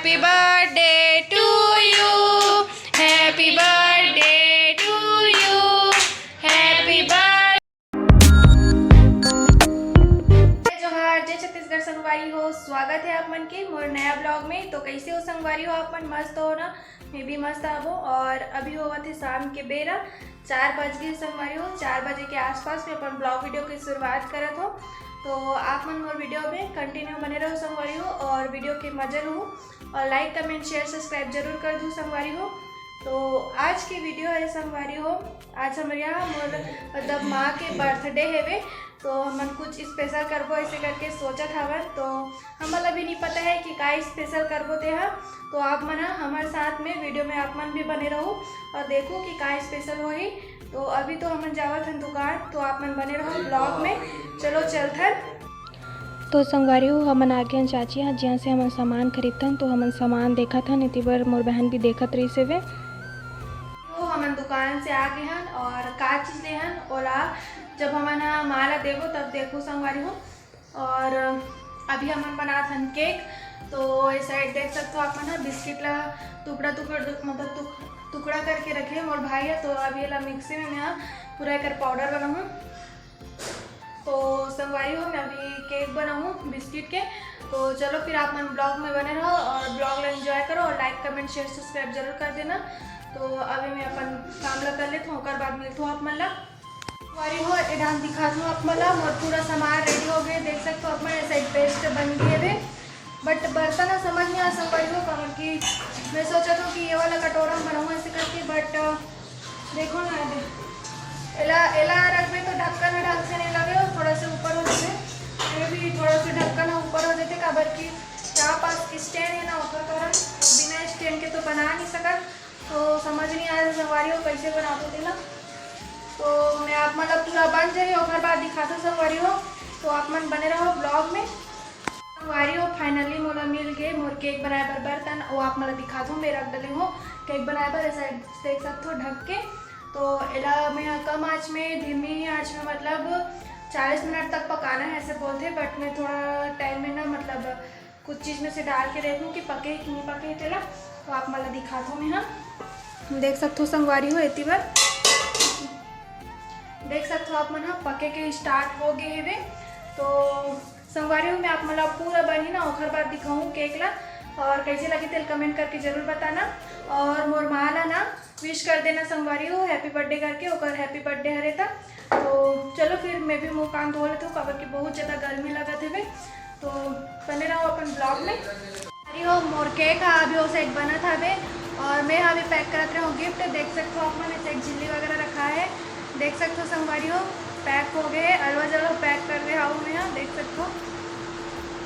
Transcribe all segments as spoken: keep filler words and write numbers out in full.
Happy birthday to you. Happy birthday to you. Happy birthday. जय जोहार, जय छत्तीसगढ़ संगवारी हो। स्वागत है आप मन के मोर नया ब्लॉग में। तो कैसे हो संगवारी हो आप मन? मस्त हो ना? मैं भी मस्त आबो। और अभी होवत है शाम के बेरा, चार बज गए संगवारी हो। चार बजे के आसपास में अपन ब्लॉग वीडियो की शुरुआत करत हो। तो आप मन मोर वीडियो में कंटिन्यू बने रहो संगवारी हो, और वीडियो के मजे लहू और लाइक, कमेंट, शेयर, सब्सक्राइब जरूर कर दू संगवारी हो। तो आज की वीडियो है संगवारी हो, आज हमर यहाँ मोर मतलब माँ के बर्थडे हेवे, तो हमन कुछ स्पेशल करबो ऐसे करके सोचत हवन। तो हमन ला भी नहीं पता है कि का स्पेशल करबो तेहा। तो आप मन ह हमर साथ में वीडियो में आप मन भी बने रहू और देखू कि का स्पेशल होही। तो अभी तो हमन जावत हन दुकान, तो आप मन बने रहो ब्लॉग में। चलो चलथन। तो संगवारी हो, हमन आगे हन चाची यहाँ, जिहाँ से हमन सामान खरीदथन। तो हमन सामान देखत हन, इति बर मोर बहन भी देखत रहिस हेवे। तो हमन दुकान से आगे हन और का चीज ले हन ओला जब हमन ह माँ ला देबो तब देखू संगवारी हो। और अभी हमन बनात हन केक। तो ये साइड देख सकते हो आप मन ह बिस्किट ला टुकड़ा टुकड़ा मतलब टुक-, टुकड़ा करके रखे हे मोर भाई ह। तो अभी एला मिक्सी में मैं ह पूरा एकर पाउडर बनाहूँ। तो संगवारी हो, मैं अभी केक बनाहूँ बिस्किट के। तो चलो फिर आप मन ब्लॉग में बने रहो और ब्लॉग ला एंजॉय करो और लाइक, कमेंट, शेयर, सब्सक्राइब जरूर कर देना। तो अभी मैं अपन काम ला कर लेती हूँ, ओकर बाद मिलती हूँ आप मन ला। संगवारी हो, ए डांस दिखात हूँ आप मन ला। मोर पूरा सामान रेडी हो गए, देख सकते हो आप मन, ऐसा एक पेस्ट बन गए थे। बट बर्तन ह समझ नहीं आ संगवारी हो, काबर कि मैं सोचत हूँ कि ये वाला कटोरा में बनाऊँ ऐसे करके। बट देखो ना, एला एला रखबे तो ढक्कन ह ढंग से नहीं लगे और थोड़ा से ऊपर हो जाते। ये भी थोड़ा से ढक्कन ह ऊपर हो जाते, काबर कि यहाँ पास स्टैंड है ना, ओकर कारण बिना स्टैंड के तो बना नहीं सकत। तो समझ नहीं आ रहा संगवारी हो कैसे बनाबो तेला। तो मैं आप मतलब पूरा बन जाही ओकर बाद दिखाता संगवारी हो। तो आप मन बने रहो ब्लॉग में। संगवारी हो, फाइनली मोला मिल गए मोर केक बनाए बर बर्तन। वो आप मन ला दिखात हूँ, मैं रख डले हूँ केक बनाए बर। ऐसा देख सकते हो ढक के। तो एला मैं ह कम आँच में, धीमी आँच में मतलब चालीस मिनट तक पकाना है ऐसे बोलते, बट मैं थोड़ा टाइम में ना मतलब कुछ चीज़ में से डाल के देखूँ कि पके कि नहीं पके तेला। तो आप मन ला दिखात हूँ मैं ह। देख सकते हो संगवारी हो, एती बर देख सकते हो आप मन ह पके के स्टार्ट हो गए हेवे। तो संगवारी हो, मैं आप मन ला पूरा बनी ना ओखर बाद दिखाऊँ केक ला, और कैसे लगी तेल कमेंट करके जरूर बताना। और मोर माँ ला ना विश कर देना संगवारी हो, हैप्पी बर्थडे करके, ओकर हैप्पी बर्थडे हरे था। तो चलो फिर मैं भी मुँह कान धो लेती हूँ, काबर कि बहुत ज़्यादा गर्मी लगत हेवे। तो बने रहो अपन ब्लॉग में। अरे हो, मोर केक हा अभी वो साइड बनत हवे और मैं हा अभी पैक करत रहे हूँ गिफ्ट। देख सकते हो आप मन, ऐसे एक झिल्ली वगैरह रखा है। देख सकते हो संगवारी हो, पैक हो गए है, अलवा जलवा पैक कर रहे हूँ मैं हा। देख सकते हो,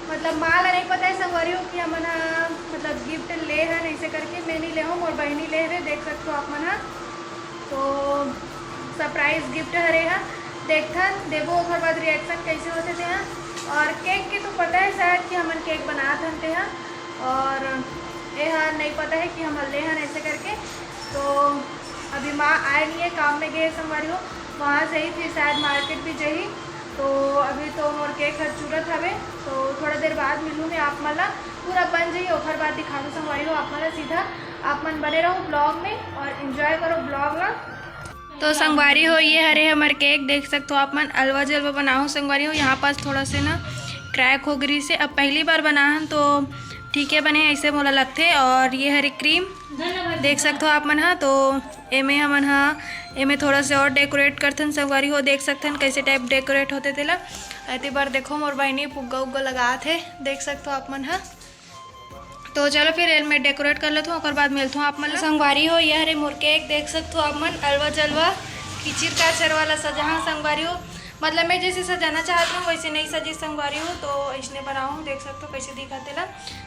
मतलब माँ ला नहीं पता है संगवारी हो कि हमन हा मतलब गिफ्ट ले हन ऐसे करके। मैं नहीं ले हूँ, मोर बहनी ले हवे। देख सकते हो आप मन हा, तो सरप्राइज गिफ्ट हरे हा। देखथन, देबो ओकर बाद रिएक्शन कैसे होते ते हा। और केक के तो पता है शायद कि हमन केक बनात हन ते हा, और ये हा नहीं पता है कि हमन ले हन ऐसे करके। तो अभी माँ आए नहीं है, काम में गए संगवारी हो, वहाँ से ही फिर शायद मार्केट भी जाही। तो अभी तो मोर केक हर चूरत हवे, तो थोड़ा देर बाद मिलूँ मैं आप मन ला। पूरा बन जाही ओखर बाद दिखाऊँ संगवारी हो आप मन ला सीधा। आप मन बने रहो ब्लॉग में और एंजॉय करो ब्लॉग ला। तो संगवारी हो, ये हरे हमर केक, देख सकते हो आप मन, अलवा जलवा बनाहूँ संगवारी हो। यहाँ पास थोड़ा से ना क्रैक हो गई से, अब पहली बार बनाहन तो ठीक है बने, ऐसे मोला लगथे। और ये हरे क्रीम, देख सकते हो आप मन हा। तो एमे हमन हा एमे थोड़ा से और डेकोरेट करथन संगवारी हो, देख सकथन कैसे टाइप डेकोरेट होते तेला। एती बार देखो मोर बहनी फुग्गा उग्गा लगात हे, देख सकते हो आप मन हा। तो चलो फिर एल मैं डेकोरेट कर लेता हूँ, ओकर बाद मिलता हूँ आप मन ला। संगवारी हो, ये हरे मोर केक, देख सकते हो आप मन, अलवा जलवा किचिर काचर वाला सजाहा संगवारी हो। मतलब मैं जैसे सजाना चाहती हूँ वैसे नहीं सजी संगवारी हो, तो इसने बनाऊँ, देख सकते हो कैसे दिखा तेला।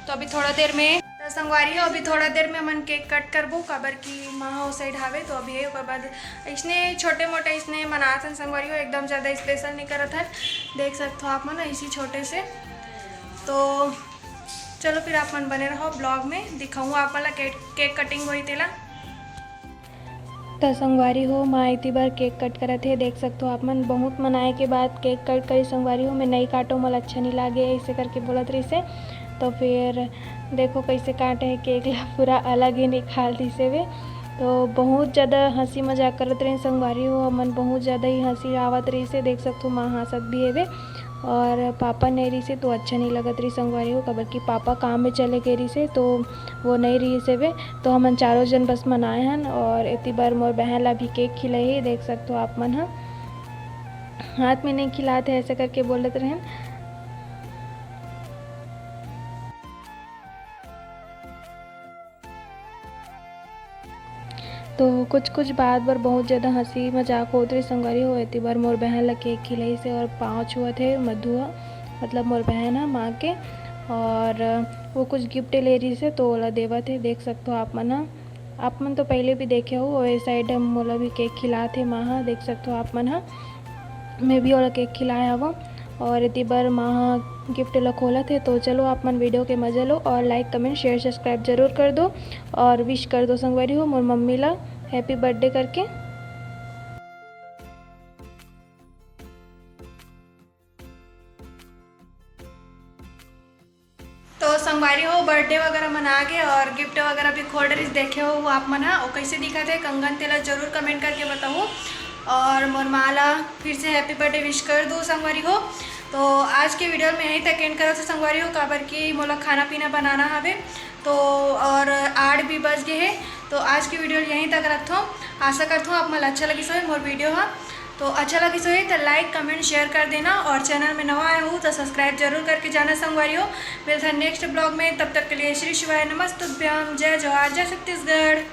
तो अभी थोड़ा देर में तो संगवारी हो, अभी थोड़ा देर में हमन केक कट करबो, काबर कि माँ ओ साइड हावे। तो अभी ओकर बाद इसने छोटे मोटे इसने मनाथन संगवारी हो, एकदम ज़्यादा स्पेशल नहीं करत हन, देख सकते हो आप मन इसी छोटे से। तो चलो फिर आप मन बने रहो ब्लॉग में, दिखाऊँ आप मन ला केक, केक कटिंग होई तेला। त संगवारी हो, माँ इति बार केक कट करत हे। देख सकते हो आप मन, बहुत मनाए के बाद केक कट करी संगवारी हो। मैं नहीं काटो, मोला अच्छा नहीं लागे, ऐसे करके बोलत रहिसे। तो फिर देखो कैसे काटे हे केक ला, पूरा अलग ही निकाल दिस हे वे। तो बहुत ज़्यादा हंसी मजाक करत रहे संगवारी हो, हमन बहुत ज़्यादा ही हंसी आवत रहिस हे। देख सकथो माँ हंसत भी हे वे, और पापा नहीं रहिस हे तो अच्छा नहीं लगत रहिस संगवारी हो, काबर कि पापा काम में चले गए रहिस हे तो वो नहीं रहिस हे वे। तो हमन चारों जन बस मनाए हन, और एती बार मोर बहन ला भी केक खिलाई, देख सकथो आप मन ह। हाथ में नहीं खिलात हे ऐसे करके बोलत रहन। तो कुछ कुछ बात बर बहुत ज़्यादा हंसी मजाक होत रहिस संगवारी हो। एती बार मोर बहन ला केक खिलाइस हे और पाँव छुअत हे मधु ह, मतलब मोर बहन ह माँ के, और वो कुछ गिफ्ट ले रहिस हे तो ओला देवत हे। देख सकथो आप मन ह, आप मन तो पहले भी देखे हो, और ए साइड मोला भी केक खिलात हे माँ ह, देख सकथो आप मन ह। मैं भी ओला केक खिलाए हवं और एती बर माँ ह गिफ्ट ला खोलत हे। तो चलो आप मन वीडियो के मजा लो और लाइक, कमेंट, शेयर, सब्सक्राइब जरूर कर दो और विश कर दो संगवारी हो मोर मम्मी ला हैप्पी बर्थडे करके। तो संगवारी हो, बर्थडे वगैरह मना गे और गिफ्ट वगैरह भी खोल रहिस, देखे हो वो आप मन ह। वो कैसे दिखत हे कंगन, तेला जरूर कमेंट करके बताओ। और मोर माँ ला फिर से हैप्पी बर्थडे विश कर दो संगवारी हो। तो आज के वीडियो में यहीं तक एंड करत हो संगवारी हो, काबर कि मोला खाना पीना बनाना हवे। तो और आठ भी बज गए हे। तो आज की वीडियो यहीं तक रखथो। आशा करथो आप मन ला अच्छा लगिस होही मोर वीडियो ह। तो अच्छा लगिस होही तो लाइक, कमेंट, शेयर कर देना और चैनल में नवा आए हो तो सब्सक्राइब जरूर करके जाना संगवारी हो। मिलथन नेक्स्ट ब्लॉग में, तब तक के लिए श्री शिवाय नमस्तुभ्यम, जय जोहार, जय छत्तीसगढ़।